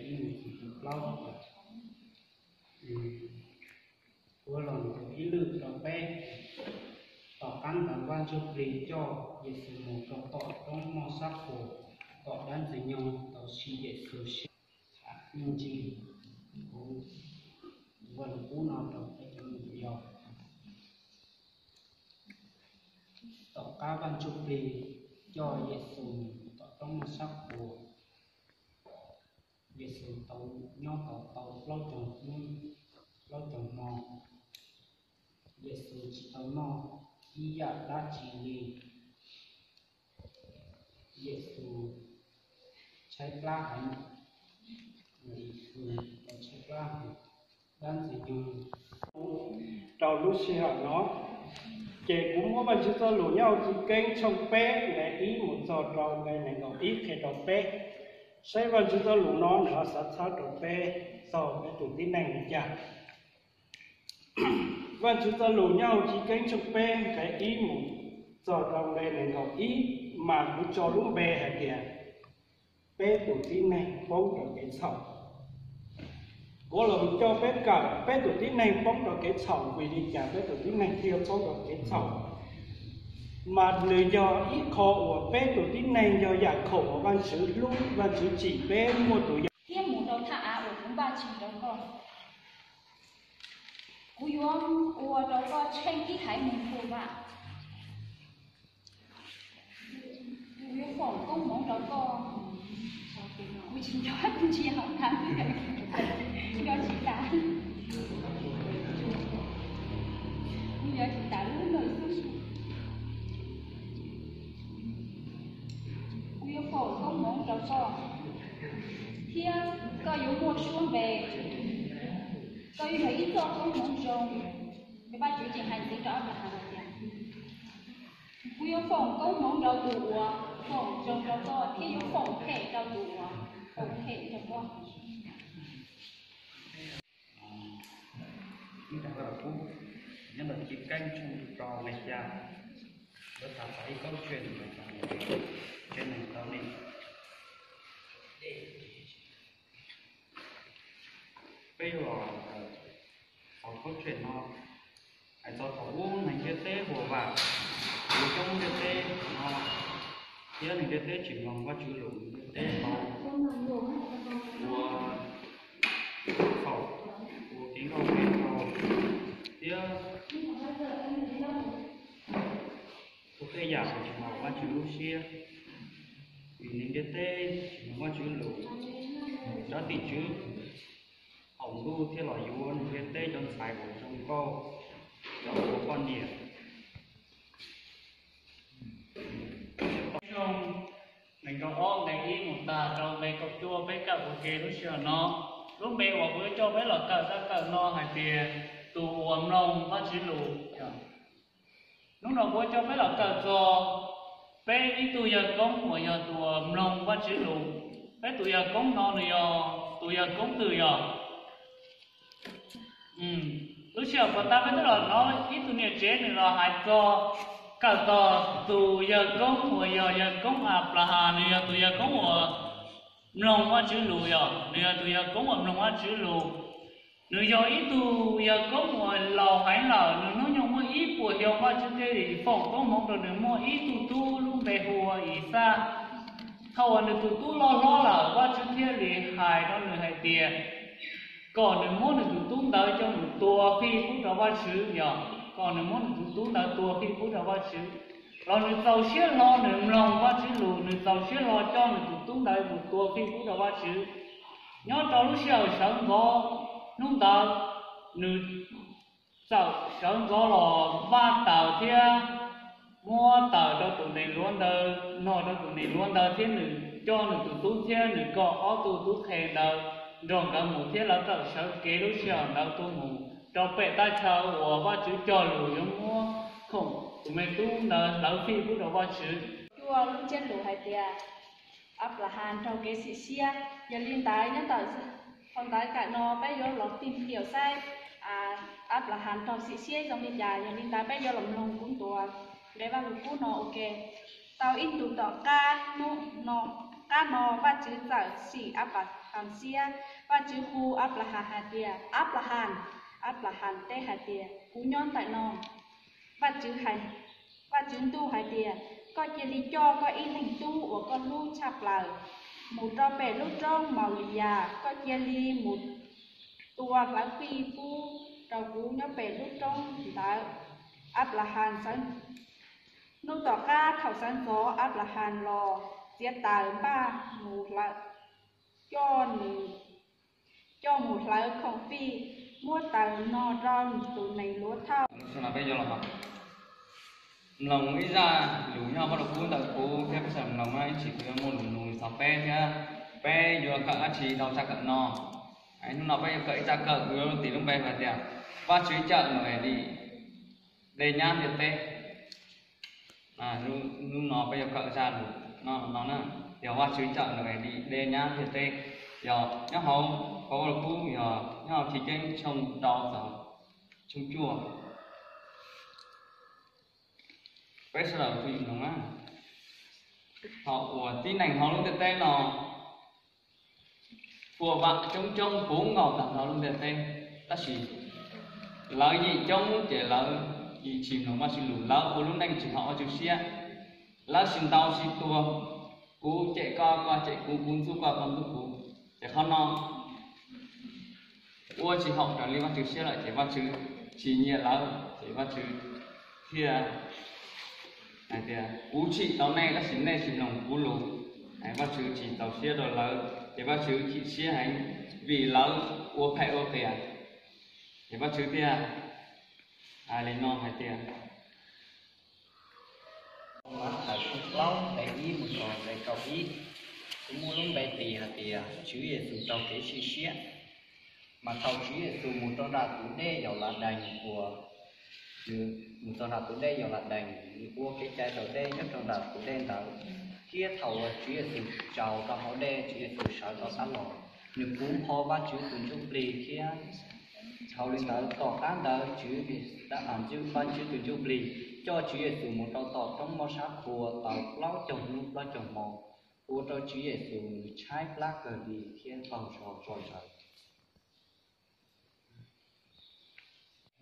ib mus txog plaub, kuv los nthuav ib lwm rau peb. Tom qab ntawd Vaj Ntsuj Plig coj Yexus mus rau tom roob moj sab puas, tom dab Ntxwg Nyoog tau sim Yexus siab. Me ntsis kuv ua lus pub no rau peb cov me nyuam yaus. Tom qab Vaj Ntsuj Plig coj Yexus mus tom roob moj sab puas, Yexus tau nyob tau tau plaub caug hnub, plaub caug hmo. Yexus tsis tau noj ib yam dab tsi li. Yexus tshaib plab heev, Yexus tau tshaib plab heev, dab Ntxwg Nyoog rau lub sij hawm no. Ces kuv muab Vaj Ntsuj Plig txoj lus nyob hauv Chiv Keeb tshooj peb nqe ib mus txog rau nqe nees nkaum ib qhia rau peb, saib Vaj Ntsuj Plig txoj lus no nws ho xav txhawb rau peb txog peb tus tib neeg li cas. Vaj Ntsuj Plig txoj lus nyob hauv Chiv Keeb tshooj peb nqe ib mus txog rau nqe nees nkaum ib, mas kuv tso lub npe hais tias peb tus tib neeg poob rau kev txhaum. Kuv los coj peb kawm peb tus tib neeg poob rau kev txhaum. Vim li cas peb tus tib neeg thiaj poob rau kev txhaum? Mas nws yog ib qho uas peb tus tib neeg yog yam khoom uas Vaj Ntsuj Plig hlub, Vaj Ntsuj Plig tsim peb muaj tus yam thiab mus rau thaj av uas kuv npaj tseg rau koj. Kuv yuav ua rau koj tsheej ib haiv neeg tuag vam. Kuv yuav foom koob hmoov rau koj. Kuv tsis nco tus ntsia hauv ntawd, nco tsis tas, nco tsis tas lub ntuj xwb. Kuv yuav foom koob hmoov rau koj, thiab koj yuav muaj suab npe. Koj yuav yog ib txoj koob hmoov zoo. Ces Vajtswv tseem hais ntxiv rau Anplahas hais tias, kuv yuav foom koob hmoov rau tus uas foom zoo rau koj, thiab yuav foom phem rau tus uas foom phem rau koj. Ib tag koj los pub nyob ntawm Chiv Keeb tshooj rau nqe xya, lawv tham txog ib kauj tswv ntawm tsev neeg tau li. Peb yuav los txog kauj tswv no, hais txog thaum ub neeg ntiaj teb huam vam, lub coob ntiaj teb no, thiab neeg ntiaj teb tsis mloog Vajtswv lus, ntiaj teb tau ua txhaum, ua kev nkauj kev nraug, thiab ua tej yam uas tsis haum Vajtswv lub siab. Vim neeg ntiaj teb tsis mloog Vajtswv lus, cov tim tswv thaum ub thiaj los yuav neeg ntiaj teb cov ntxhais uas zoo nkauj coj ua poj niam. Nees nkaum ob nqe ib mus tag rau nqe kaum cuaj peb kawm ua ke lub sij hawm no. Lub npe uas kuv yuav coj peb los kawm zaj kawm no hais tias tus uas mloog Vajtswv lus. Hnub no kuv yuav coj peb los kawm txog peb ib tug yawg koob uas yog tus uas mloog Vajtswv lus. Peb tus yawg koob no nws yog tus yawg koob twg yog? Lub sij hawm puas tag peb twb los hnov ib tug niam tsev nws los hais txog, kawm txog tus yawg koob uas yog yawg koob Anplahas, nws yog tus yawg koob uas mloog Vajtswv lus yog, nws yog tus yawg koob uas mloog Vajtswv lus. Nws yog ib tug yawg koob uas laus heev lawm, nws hnub nyoog muaj ib puas xyoo, Vajtswv thiaj li foom koob hmoov rau nws muaj ib tug tub lub npe hu ua Ixaj. Thaum uas nws tus tub loj hlob lawm, Vajtswv thiaj li hais rau nws hais tias kom nws muab nws tus tub ntawd coj mus tua fij pub rau Vajtswv yog, kom nws muab nws tus tub ntawd tua fij pub rau Vajtswv. Los nws txaus siab hlo, nws mloog Vajtswv lus, nws txaus siab hlo coj nws tus tub ntawd mus tua fij pub rau Vajtswv. Nyob rau lub sij hawm sawv ntxov hnub ntawd, nws txawm sawv ntxov los npaj taws thiab muab taws rau tus nees luav ntawd, no rau tus nees luav ntawd thiab nws coj nws tus tub thiab nws kaum ob tug tub qhe ntawd nrog nkawd mus thiab lawv txawm sawv kev lub sij hawm ntawd tuaj mus rau pem teb chaws uas Vajtswv cog lus yuav muab khoom tus me tub ntawd hlawv fij pub rau Vajtswv. Cuaj lub ntsiab lus hais tias Anplahas raug kev sim siab. Yog li ntawd nyob ntawm phau ntawv kawm no peb yuav los tig tiam saib Anplahas raug sim siab zoo li cas. Yog li ntawd peb yuav los mloog kuv ntuas nqe Vajluskub no ua ke. Tau ib ntus tom qab hnub no, qab no Vajtswv txawm sim Anplahas siab. Vajtswv hu Anplahas hais tias, Anplahas! Anplahas teb hais tias, Kuv nyob ntawm no. Vajtswv, Vajtswv ntuj hais tias, Koj cia li coj koj ib leeg tub uas koj hlub tshaj plaws mus rau pem lub roob Mauliyas, koj cia li mus tua hlawv fij pub rau kuv nyob pem lub roob ntawd. Anplahas, hnub tom qab thaum sawv ntxov Anplahas los txiav taws npaj mus hlawv, coj nws, coj mus hlawv khoom fij, muab taws no rau tus nees luav thauj. Mloog ib zaj lus nyob Vaj Lug Kub ntawm kuv thiab peb sawv daws mloog na, ib tsis kuv yuav muaj lus nug txog peb thiab peb yuav kawm dab tsi rau zaj kawm no. Hnub no peb yuav kawm ib zaj kawm, kuv yuav tis lub npe hais tias Vajtswv cawm Nau-es dim dej nyab ntiaj teb. Hnub no peb yuav kawm zaj lus no no na, yog Vajtswv cawm Nau-es dim dej nyab ntiaj teb. Yog nyob hauv Vaj Lug Kub, yog nyob hauv Chiv Keeb tshooj rau txog tshooj cuaj. Peb sawv daws tus yim mloog na, thaum uas tib neeg hauv lub ntiaj teb no, pua vam coob coob puv nkaus tag nrho lub ntiaj teb, tab sis lawv yim coob ces lawv yim tsis mloog Vajtswv lus, lawv ua lub neej tsis haum Vajtswv siab. Lawv sib ntaus sib tua, kuv cem koj, koj cem kuv, kuv ntxub koj, koj ntxub kuv. Ces qhov no ua tsis haum raws li Vajtswv siab lawm ces Vajtswv tsis nyiam lawv, ces Vajtswv thiaj hais tias, Kuv tshim tau nej tab sis nej tsis mloog kuv lus. Vajtswv tsis txaus siab rau lawv ces Vajtswv chim siab heev vim lawv ua phem ua qias. Ces Vajtswv thiaj hais li no hais tias, Mathais tshooj plaub nqe ib mus txog nqe kaum ib, kuv muab lub npe tis hais tias Tswv Yexus raug kev sim siab. Mas thaum Tswv Yexus mus rau nram tus dej Yauladees uas, nws mus txog nram tus dej Yauladees, nws ua kev cai raus dej nyob rau nram tus dej ntawd. Thiab thaum uas Tswv Yexus tsaus rau hauv dej, Tswv Yexus sawv rov qab los, nws puv npho Vajtswv tus ntsuj plig thiab. Dhau li ntawd, tom qab ntawd Tswv, Vajtswv tus ntsuj plig coj Tswv Yexus mus rau tom roob moj sab qhua tau plaub caug hnub plaub caug hmo, ua rau Tswv Yexus nws tshaib plab kawg li thiab qaug zog tso zaws.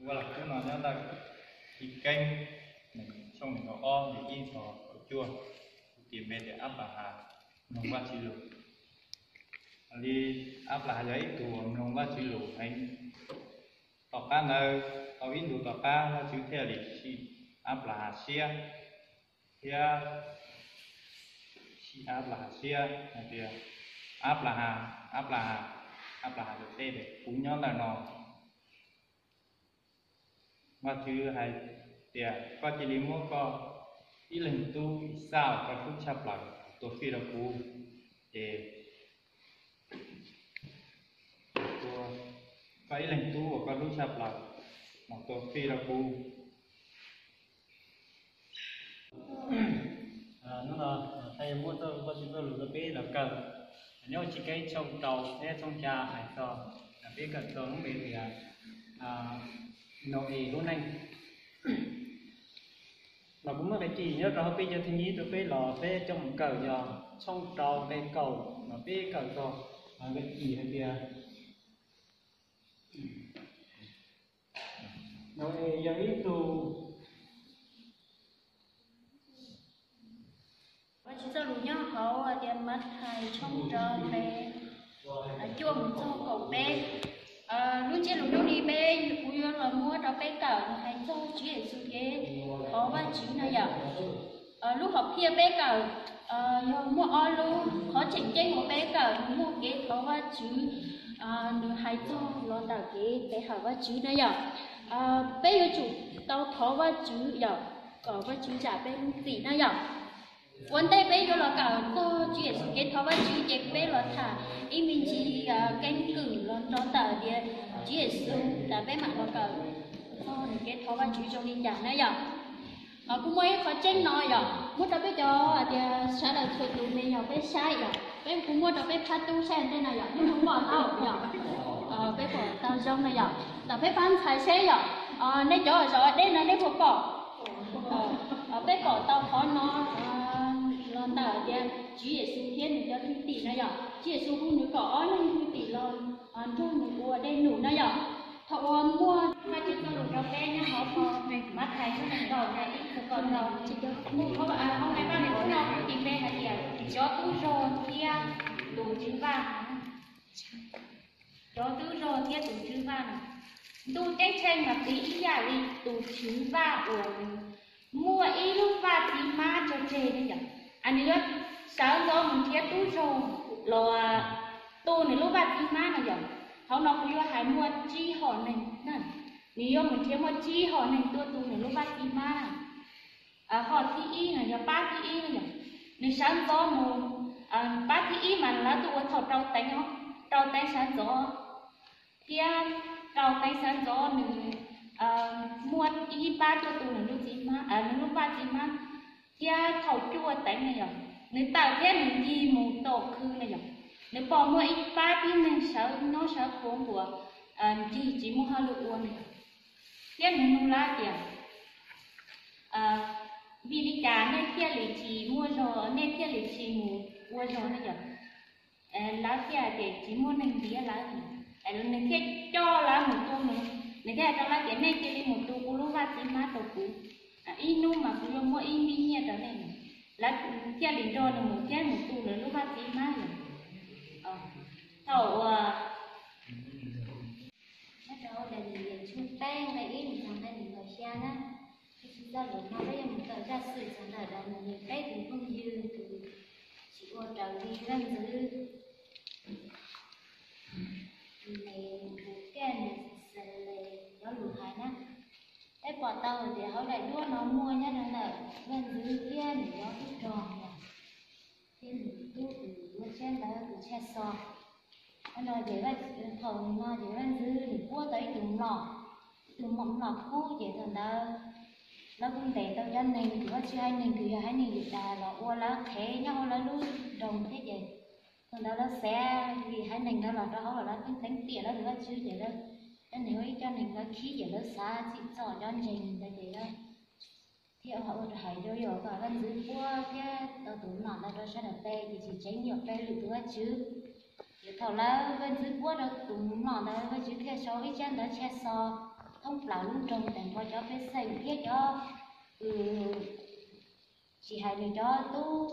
Vaj Lug Kub no nyob ntawm Chiv Keeb tshooj nees nkaum ob nqe ib txog kaum cuaj, kuv tis npe tias Anplahas mloog Vajtswv lus. Li Anplahas yog ib tug uas mloog Vajtswv lus heev. Tom qab ntawd, tau ib ntus tom qab Vajtswv thiaj li sim Anplahas siab, thiab sim Anplahas siab hais tias, Anplahas, Anplahas. Anplahas teb tias, Kuv nyob ntawm no. Vajtswv hais tias, Koj cia li muab koj ib leeg tub Ixaj uas koj hlub tshaj plaws tua fij rau kuv. Ces koj ib leeg tub uas koj hlub tshaj plaws mas tua fij rau kuv. Hnub no Thaj yuav muab txoj Vajtswv txoj lus rau peb los kawm. Nyob Chiv Keeb tshooj rau thiab tshooj xya hais txog, peb kawm txog lub npe tias Nau-es lub neej. Mas kuv muab nqe cim nyob rau hauv peb cov thib ib rau peb los peb coj mus kawm yog tshooj rau nqe kaum mas peb kawm txog nqe cim hais tias Nau-es yog ib tug Vajtswv txoj lus nyob hauv hais tias Mathais tshooj rau nqe cuaj mus txog kaum peb. Lub ntsiab lus hnub no peb, kuv yuav los muab rau peb kawm hais txog Tswv Yexus kev thov Vajtswv no yom. Lub hom phiaj peb kawm yog muaj ob lub, qhov tseem ceeb uas peb kawm nws muaj kev thov Vajtswv, nws hais txog los ntawm kev pe hawm Vajtswv na yom. Peb yuav tsum tau thov Vajtswv yom, kom Vajtswv zam peb lub txim na yom. Ua ntej peb yuav los kawm txog Tswv Yexus kev thov Vajtswv ces peb los tham ib me ntsis keeb kwm los nrog ntawm tias Tswv Yexus tas peb mam los kawm txog nws kev thov Vajtswv zoo li cas na yom. Kuv muaj ib qho tseeb no yom, muab rau peb cov hais tias sawv daws txhua tus me nyuam peb saib yom, peb kuv muab rau peb phab tub saib ntej no yom, nej puas pom tau yom, peb pom tau zoo no yom, ntawm peb phab ntxhais seb yom, nej cov zov deb no nej puas pom, peb pom tau qhov no, Ntawm tias Tswv Yexus thiab nws cov thwj tim no yom, Tswv Yexus hu nws kaum ob leeg thwj tim los nrog nws ua dej num no yom. Thaum uas muaj Vajtswv txoj lus rau peb nyob hauv phau Mathais tshooj nees nkaum nqe ib txog kaum rau, hauv nqe Vajluskub no kuv tis npe hais tias cov tub zog thiab tus tswv vaj. Cov tub zog thiab tus tswv vaj no, ntuj ceeb tsheej mas piv ib yam li tus tswv vaj uas muaj ib lub vaj txiv hmab tso tseg ne yom. Nws yuav sawv ntxov mus nrhiav tub zog los tu nws lub vaj txiv hmab no yom. Hauv no kuv yuav hais muaj tsib hom neeg na, nws yuav mus nrhiav muaj tsib hom neeg tuaj tu nws lub vaj txiv hmab na. Hom thib ib no yog pab thib ib no yom, nws sawv ntxov mus, pab thib ib mas lawv tuaj ua thaum rau teev, rau teev sawv ntxov, thiab rau teev sawv ntxov nws muaj ib pab tuaj tu nws lub txiv hmab, nws lub vaj txiv hmab, thiab thaum cuaj teev no yom, nws tawm thiab nws ncig mus tom khw no yom, nws pom muaj ib pab tib neeg sawv nyob sawv puav npuas ncig tsis muaj hauj lwm ua no yom, thiab nws nug lawv tias, vim li cas nej thiaj li tsis muaj zog, nej thiaj li tsis mus ua zog ne yom? Lawv thiaj tias tsis muaj neeg ntiav lawv. Nws thiaj coj lawv mus tu, nws thiaj hais rau lawv tias nej cia li mus tu kuv lub vaj txiv hmab rau kuv, ib hnub mas kuv yuav muab ib npib nyiaj rau nej. Lawv thiaj li nrog nws mus thiab mus tu lawv lub vaj txiv hmab lawm. Thaum uas nyob rau hauv Daniyees tshooj peb nqe ib mus txog nqe nees nkaum xya na, Vajtswv txoj lus no peb yuav mus kawm zaj xwm txog ntawm Daniyees peb tus phooj ywg tus tsis ua raws li vaj ntxwv Nebukadnezares cov lus hais na. Peb pom tau tias hauv daim duab no muaj nyob rau ntawm vaj ntxwv thiab nws cov tub rog thiab nws tub tus yuav tshiab ntawd tus tshaj xo. Qhov no ces thaum no ces vaj ntxwv nws puab tau ib tug mlom, ib tug mlom kub ces thaum ntawd lawv kuj ntes tau cov neeg, tus Vajtswv haiv neeg tus yog haiv neeg Yudas los ua lawv qhev nyob hauv lawv lub nroog thiab ces thaum ntawd lawv xav li haiv neeg ntawd los rau hauv los lawv pheej teev tiam lawv tus Vajtswv ces lawv, cov neeg ua ib cov neeg lawv khib ces lawv xav tsim txom cov ntseeg ntawd ces lawv thiaj ua rau hais rau yog kom vaj ntxwv puab thiab tau tus mlom ntawd rau sawv daws pe ces tsis tseev nyuam pe lwm tus vaj tswv. Ces thaum lawv vaj ntxwv puab rau tus mlom ntawd, vaj tswv thiaj sau ib tsab ntawv tshaj xo thoob plaws lub nroog tag nrho cov pej xeem thiab cov, tsis hais li cov tub,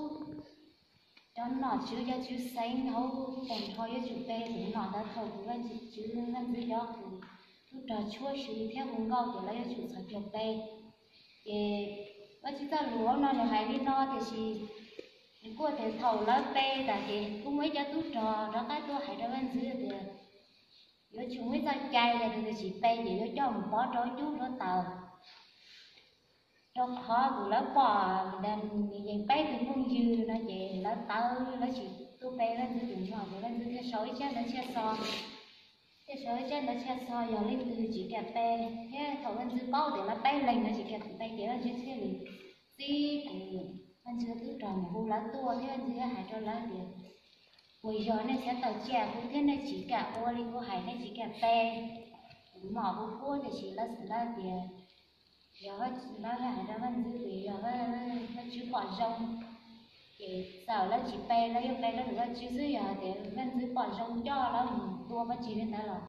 cov nom tswv cov tswv xeev hauv tag nrho yuav tsum pe tus mlom ntawd thaum tus vaj tswv, vaj ntxwv cov tub rog tshuab hli thiab hu nkauj ces lawv yuav tsum txhos caug pe. Ces Vajtswv txoj lus hauv no nws hais li no tiam sis nws kuj tias thaum lawv pe tas ces kuj muaj ib cov tub rog rov qab tuaj hais rau vaj ntxwv tias yuav tsum muaj ib txoj cai yog tus twg tsis pe ces yuav coj mus pov rau ib cub hluav taws. Rau qhov tus lawv pom Daniyees peb tus phooj ywg no ces lawv tawv, lawv tsis tuaj pe vaj ntxwv tus mlom ces vaj ntxwv thiaj sau ib tsab ntawv tshaj xo, thiaj sau ib tsab ntawv tshaj xo yog leej twg tsis kam pe, thiab thaum vaj ntxwv paub tias lawv peb leeg no tsis kam pe ces vaj ntxwv thiaj li txib tus, vaj ntxwv tub rog mus hu lawv tuaj thiab vaj ntxwv thiaj hais rau lawv tias, puas yog nej xav tawm tsam kuv thiab nej tsis kam ua li kuv hais, nej tsis kam pe tus mlom kuv puab? Tiam sis lawv xav lawv tias yog, lawv hais rau vaj ntxwv tias yog Vajtswv pom zoo ces txawm lawv tsis pe, lawv yuav pe lawv tus Vajtswv xwb, yog tias vaj ntxwv pom zoo coj lawv mus tua Vajtswv li ntawd los